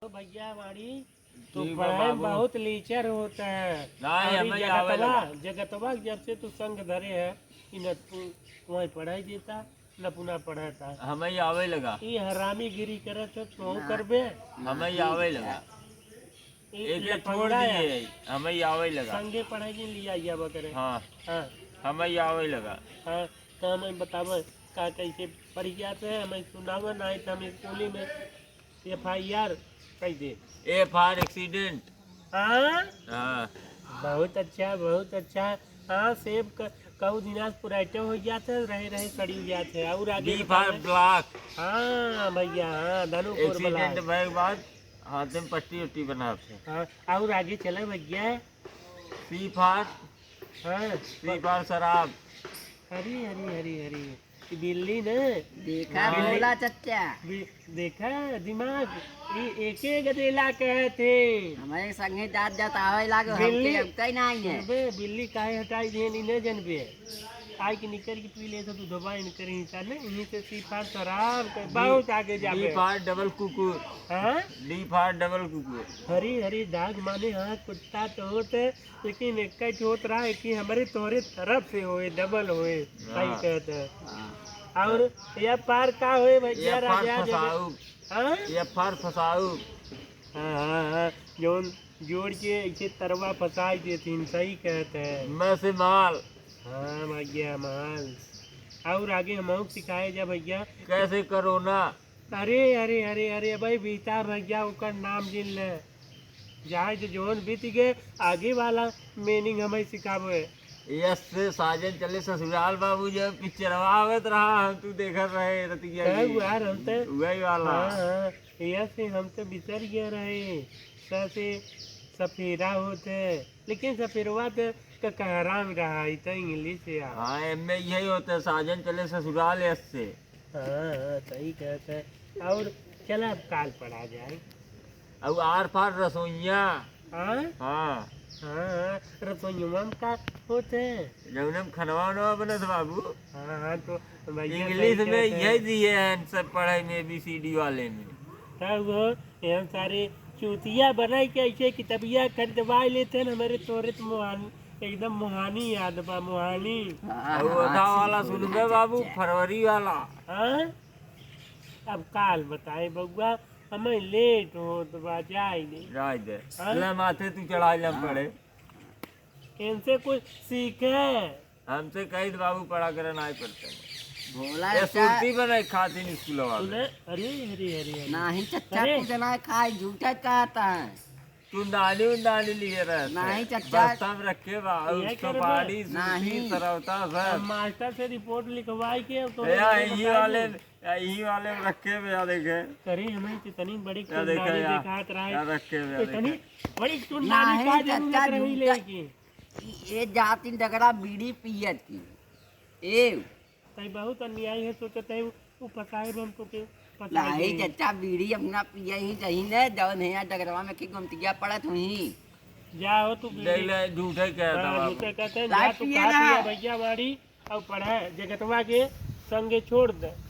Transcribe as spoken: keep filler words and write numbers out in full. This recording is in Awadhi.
तो भैया हमारी, तू ठीक बा पढ़ाई में बाबू। बहुत लीचर होता है। नहीं, और ई हमें आवे जगतवा, लगा। जगतवा जब से तू संग धरे है, कि न तू वहीं पढ़ाई देता, न पुना पढ़ाता। हमें आवे लगा। ई हरामीगिरी करत हो, तू ना। करबे। हमें आवे लगा। ई एक एक छोड़ लफंगा है। दिए, हमें आवे लगा। संगे पढ़ाई के लिए आइया बा करे। हाँ। हाँ। हमें आवे लगा। हाँ, तो हमें बतावे, का कैसे पढ़ जाते हैं, हमें सुनावे, नहीं तो हम स्कूली में एफ आई आर कह दे। F for accident। हाँ? हाँ। बहुत अच्छा, बहुत अच्छा। हाँ, सेब क-, कहू दिनाज पुराइटो हो जात है, रहे रहे सड़ी जात है। और आगे B for बतावे। Block। हाँ भैया, हाँ, धनुपुर Accident block। भए के बाद हाथ में पट्टी उट्टी बनाते हैं। हाँ, और आगे चले भैया। C for हाँ। C for शराब। हरी, हरी, हरी, हरी। ई बिल्ली न। देखा हाँ। भोला चच्चा। बि-, देखा दिमाग, ई एके गदेला कहे थे। हमारे संगे जात जात आवे लागो, हमके बिल्ली। अब कहीं नहीं है। अबे, बिल्ली काहे हटाई दिए, नी न जनबे। आई के निकर के पी ले तो तू दबा इनकर हिस्सा न, इन्हीं से C for शराब के बहुत आगे जाबे। D for double कुकुर। हाँ? D for double कुकुर। हरी, हरी दाग माने हाँ, कुत्ता तो होते, लेकिन एक ठे होत रहा है कि हमरे तोहरे तरफ से होए, डबल होए, सही हाँ। कहत है। हाँ। और F for का होए भैया, F for राजा जगह? फसाऊ। हाँ? F for फसाऊ। हाँ, हाँ, हाँ, जौन जोड़ के ऐसे तरवा फंसाई देतीन, सही कहत है। मैं से माल। हाँ, भैया माल। और आगे हमहू सिखाए जा भैया। कैसे करोना? अरे, अरे, अरे, अरे, भाई बीता भैया, ओकर नाम जिन ले। जाए तो जौन बीत गए, आगे वाला meaning हमें सिखावे। यस से साजन चले ससुराल बाबू, जब पिक्चरवा आवत रहा, हम तू देखत रहे रतिया कहे की। हुआ यार, हम तो वही वाला। हाँ, हाँ, यस से हम तो बिसर गए रहे। स से सफेरा होते, लेकिन सफेरवा तो ककहरा में रहा, ई तो English है यार। हाँ, एमे यही होते, साजन चले ससुराल यस से। हाँ, हाँ, सही कहत है। और चला, अब काल पढ़ा जाए। अब R for रसोइया। हाँ? हाँ। हाँ, हाँ, रसोइया में का होत है? जौने में खनवा वनवा बनत बाबू। हाँ, हाँ, तो भैया English सही में कहत है। यही दिए हैं सब पढ़ाई में, A B C D वाले में। तब वो हम सारे चूतिया बनाई के ऐसे किताबिया खरीदवा लेते हैं, हमारे तोरे तो मोहानी, एकदम मोहानी याद बा, मोहानी। हाँ, और हाँ, ओधा वाला सुनबे बाबू, फरवरी वाला। हाँ? अब काल बताए बउआ, हमें लेट होत बा, जाए दे। जाए दे। हाँ? ले माथे तू चढ़ाई ले हाँ। पड़े। इनसे कुछ सीखे। हमसे कही तो बाबू पढ़ा करे नाहीं पढ़ते। भोला ये चच्चा। सुरती बनाए खातिन स्कूल वाले। सुने, अरे, अरे, अरे, अरे। नाहीं चच्चा, अरे। कुछ ना खाए, झूठा कहता है। तू नानी उन्नानी लिए रहते। नाहीं चच्चा। बस्ता में रखे बा, ये सुपारी, करबे। सुरती, नाहीं। सरौता सब। हम मास्टर से रिपोर्ट लिखवाई के, तो ए, यही वाले, यही वाले में रखे बे, या देखे। करे हमें कितनी बड़ी या देखे, कुंडाली या, दिखात रहा है। या रखे बे, या इतनी देखे। बड़ी कुंडाली नाहीं का चच्चा, जरूरत रही झूठा। लेकिन। ये जातिन डगरा बीड़ी पियत की। ए। तई बहुत अन्याय है, सोचत है उ, उ पसाए बम तो के पसाए नाहीं गई। चच्चा, बीड़ी अपना पिया ही सही ने, जौन है यहाँ डगरवा में की गुमतिया पड़त हुई। जा हो तू बीड़ी। देख ले, झूठे कहता हाँ, बाबू। झूठे कहते हैं, लाइट जा तू पिए खा ना। पिया भैया मारी, और पढ़े जगतवा के संगे छोड़ दे।